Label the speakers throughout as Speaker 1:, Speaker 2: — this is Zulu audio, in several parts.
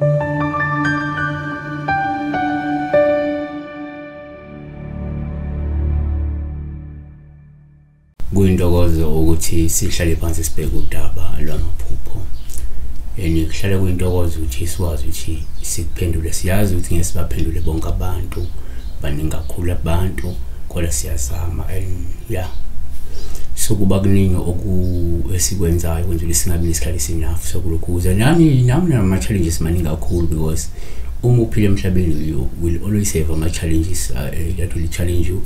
Speaker 1: Kuyintokozo ukuthi sihlale phansi sibheke udaba lwamaphupho. And kuhlale kuyintokozo ukuthi sikwazi ukuthi sikuphendule. Siyazi ukuthi ngeke sibaphendule bonke abantu, baningi kakhulu abantu, kodwa siyazama. And yeah, so kuba kuningi esikwenzayo kwenza ukuthi singabi nesikhathi enough sokulokhuza. Nami nama-challenges maningi kakhulu, because uma uphila emhlabeni you will always have ama-challenges that will challenge you.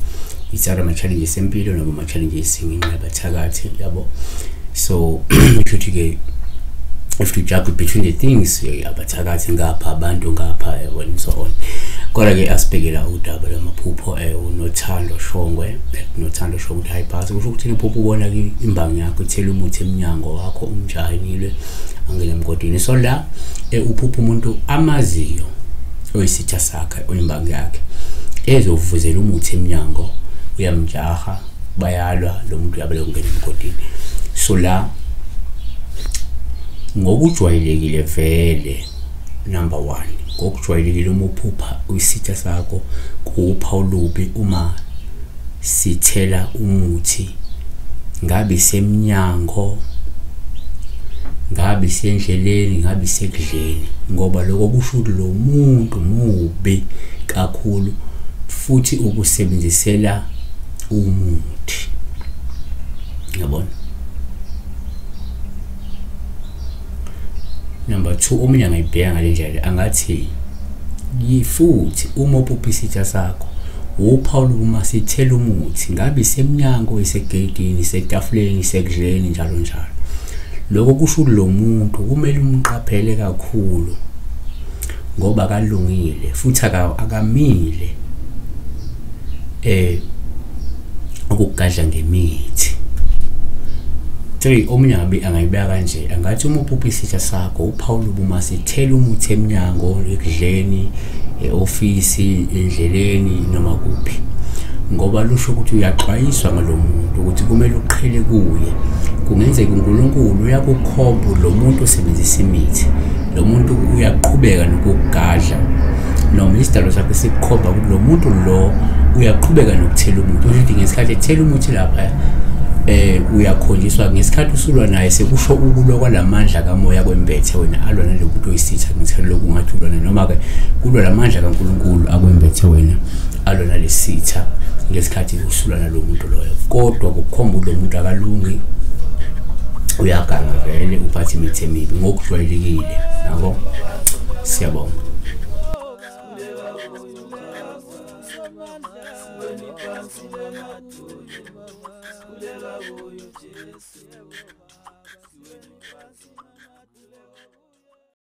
Speaker 1: It's either ama-challenges empilo noma ama-challenges ngenxa yabathakathi, yabo. So kusho if to juggle between the things, abathakathi ngapha, abantu ngapha, and so on. Kodwa-ke asibhekela udaba lwamaphupho. uNothando Shongwe, Nothando Shongwe high pass. Kusho ukuthi iphupho ubona imbangi yakho ithela umuthi emnyango wakho, umjahile angene emgodini. So la uphupha umuntu amaziyo oyisitha sakhe, oyimbangi yakhe, ezovuzela umuthi emnyango, uyamjaha, bayalwa, lo muntu uyabele ukungena emgodini. So la ngokujwayelekile vele, number 1, ngokujwayelekile uma uphupha isitha sakho kuwupha olubi uma sithela umuthi, ngabe semnyango, ngabe sendleleni, ngabe sekudleni, ngoba lokho kusho ukuthi lo muntu mubi kakhulu futhi ukusebenzisela umuthi, yabona. Number 2, omunye angayibheka ngale ndlela, angathi futhi uma uphupha isitha sakho uphawu uma sithela umuthi, ngabe isemnyango, isegeyidini, isetafuleni, isekudleni, njalo njalo, lokho kusho ukuthi lo muntu kumele umqaphele kakhulu ngoba akalungile futhi akamile ukugadla ngemithi. 3, omunye angayibeka kanje, angathi uma uphupha isitha sakho uphawu uma sithela umuthi emnyango, ekudleni, e-ofisi, endleleni, noma kuphi, ngoba lusho ukuthi uyaxwayiswa ngalo muntu ukuthi kumele uqhele kuye. Kungenzeka uNkulunkulu uyakukhomba lo muntu osebenzisa imithi, lo muntu uyaqhubeka nokugadla, noma isidalo sakhe sikukhomba ukuthi lo muntu lo uyaqhubeka nokuthela umuthi. Usho ukuthi ngesikhathi ethela umuthi lapha uyakhonjiswa, ngesikhathi usulwa naye sekusho ukulwa kwalamandla kamoya kwembethe wena, alwa nalo muntu oyisitha ngesikhathi lokhu ungathi ulwa, noma ke kulwa lamandla kaNkulunkulu akwembethe wena, alwa nalesitha ngesikhathi usulwa nalo muntu loyo. Kodwa kukhomba lo muntu akalungi, uyaganga vele, uphatha imithi emibi ngokujwayelekile. Yabo, siyabonga.